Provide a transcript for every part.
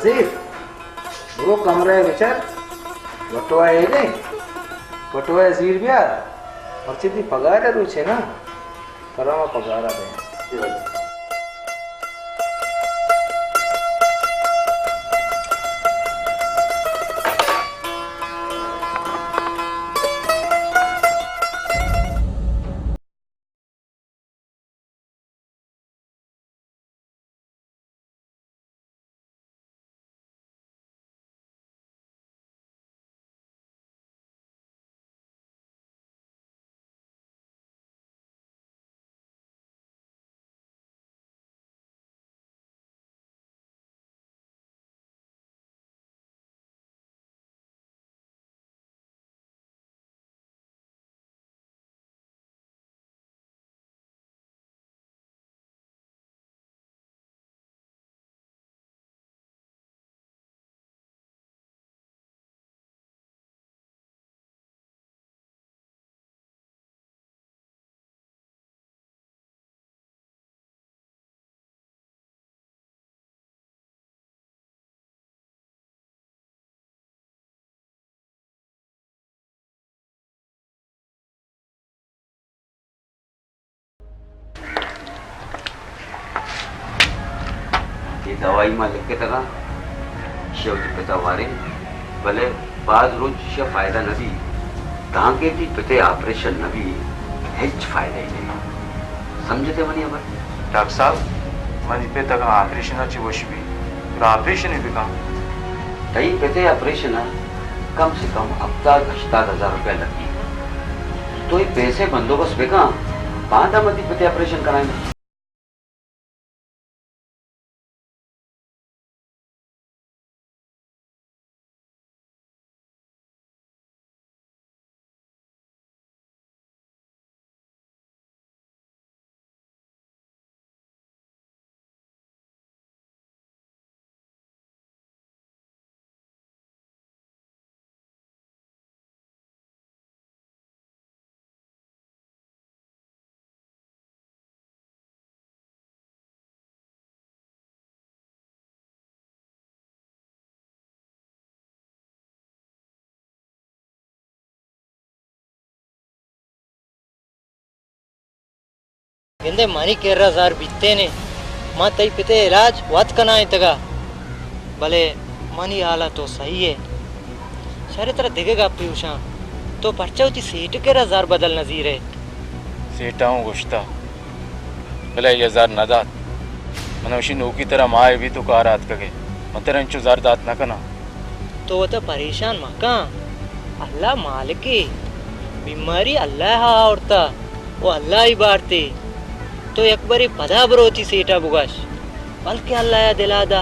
زیر، برو کمرہ ءَ بچار، بٹوا ءَ ایرے، بٹوا ءَ زیر بیار، مرچی تئی پگار ءِ روچ ءَ نا، ترا ما پگار ءَ دیاں۔ اے دوائی ما لکھتگ اَں، ایشی ءَ وتی پت ءَ وارین، بلے باز روچ ایشی ءَ فائدہ نہ بیت، تانکہ تئی پت ءِ آپریشن نہ بیت، ہچ فائدہ ئے نہ انت۔ سمجھتے منی ہبر؟ ڈاکٹر صاحب، منی پت اگاں آپریشن ءَ چہ وش بیت، گڑا آپریشن ئے بکن۔ تئی پت ءِ آپریشن ءَ کم سے کم ہپتاد ہشتاد ہزار روپیہ لگیت۔ تو اے پیسے بندوبست بکن، باندا ما تئی پت ءِ آپریشن کنائیں۔ گندے منی کرا زر بیتینے، من تئی پتے علاج وت کنائینتگا، بلے منی حالا تو سہی ئے۔ شرے ترا دگہ گپے گوشاں، تو پرچا وتی سیٹھ کرا زر بدل نہ زیرے؟ سیٹھا اوں گوشتا، بلے آئی ءَ زر نہ دات۔ من اشی نوکی ترا ماہے بیت تو کار آتکگے، من ترا انچو زر دات نہ کناں۔ تو وتا پریشان مکن، اللہ مالکے، بیماری اللہ ءَ آورتا و اللہ ءَ بارتے۔ تو یک برے پدا برو وتی سیٹا بگوش، بلکہ اللہ ءَ دلا دا۔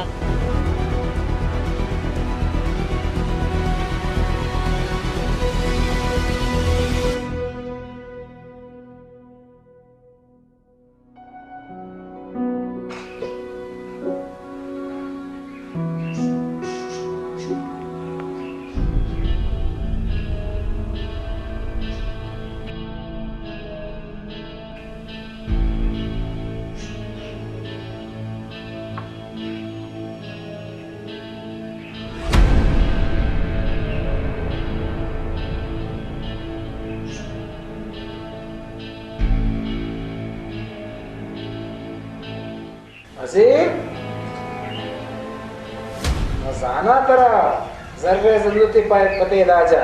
عزیز، من زاناں ترا زر ءِ ضرورت ئے پہ پتے علاج ءَ،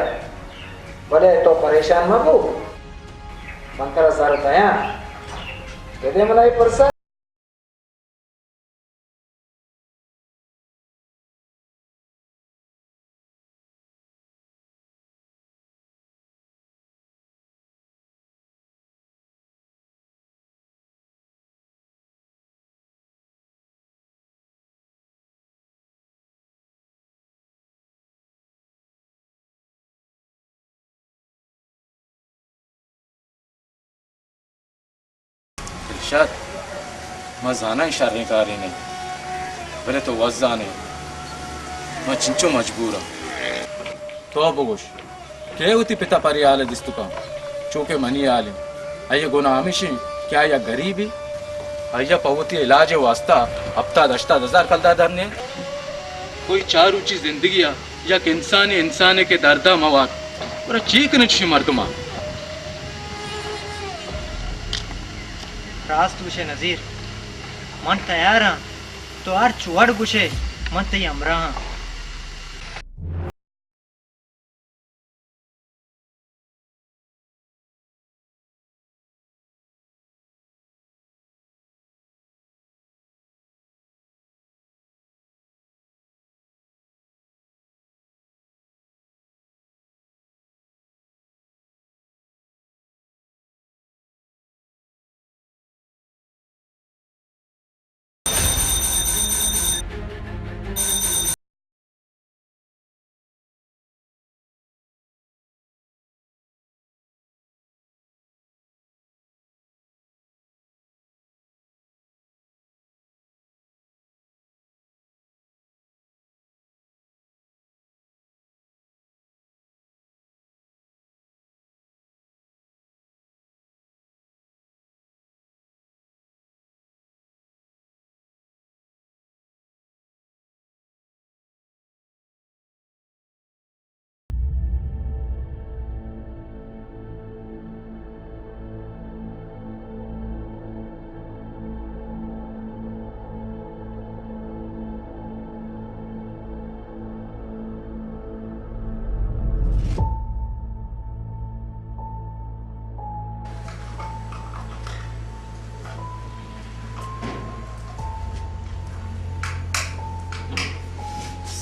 بلے تو پریشان مہ بو، من ترا زر دیاں۔ بدے منا اے پرسا۔ دلشاد، ما زاناں اے شریں کارے نہ انت، بلے تو وت زان ئے ما چنچو مجبور آں۔ تو بگوش، کئے وتی پت ءَ پرے حال ءَ دیست کنت، چو کہ منی حال انت؟ آئی ءِ گناہ ہمیش انت کہ آ یک گریبے، آئی ءَ پہ وتی علاج ءِ واستا ہپتاد ہشتاد ہزار کلدار در نیت۔ کوئی چار روچی زندگی ءَ یک انسانے، انسانے کہ درد ءَ مہ وارت۔ گڑا چے کنیں چشیں مردماں؟ راست گوشے نزیر، من تیار آں، تو ہرچ وڑ گوشے، من تئی ہمراہ آں۔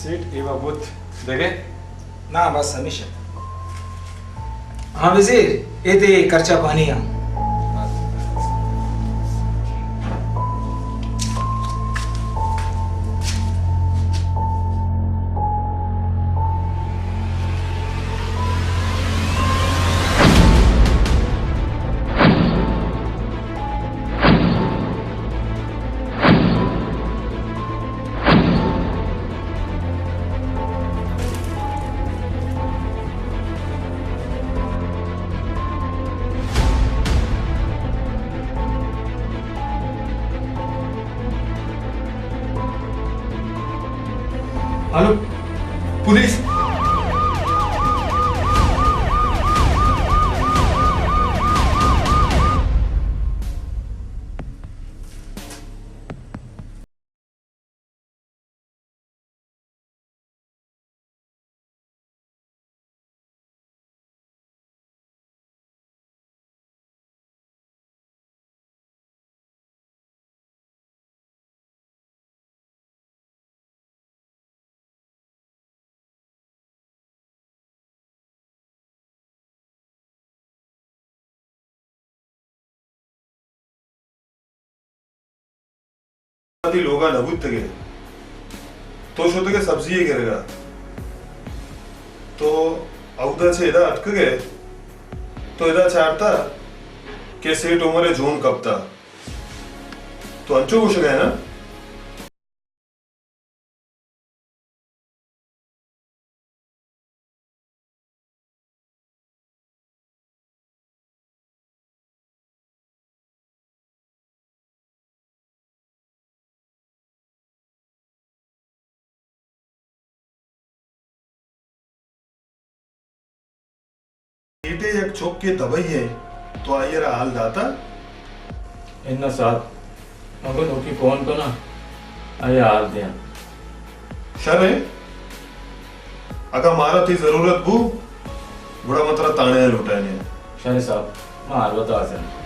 سیٹھ، اے وَ بوت دگہ؟ نا، بس ہمیش اِنت۔ ہاں وزیر، اے تئی کرچا پانی آں۔ Hello, police! وتی لوگا نہ بوتگ ئے۔ تو شتگ ئے سبزی ءِ گرگا۔ تو اودا چہ ادا اتکگ ئے۔ تو ادا چارتا کہ سیٹھ عمر ءِ جون کپتا۔ تو انچو گوشگ ئے نا؟ سیٹھ ءِ یک چکے دبئی ءَ، تو آئی ءَ را حال داتا؟ اناں صاحب، من گوں نوکی فون کناں، آئی ءَ حال دیاں۔ شر اِنت، اگاں مارا تئی ضرورت بو، گڑا من ترا تھانے ءَ لوٹائینیں۔ شر اِنت صاحب، من ہر وقت حاضر آں۔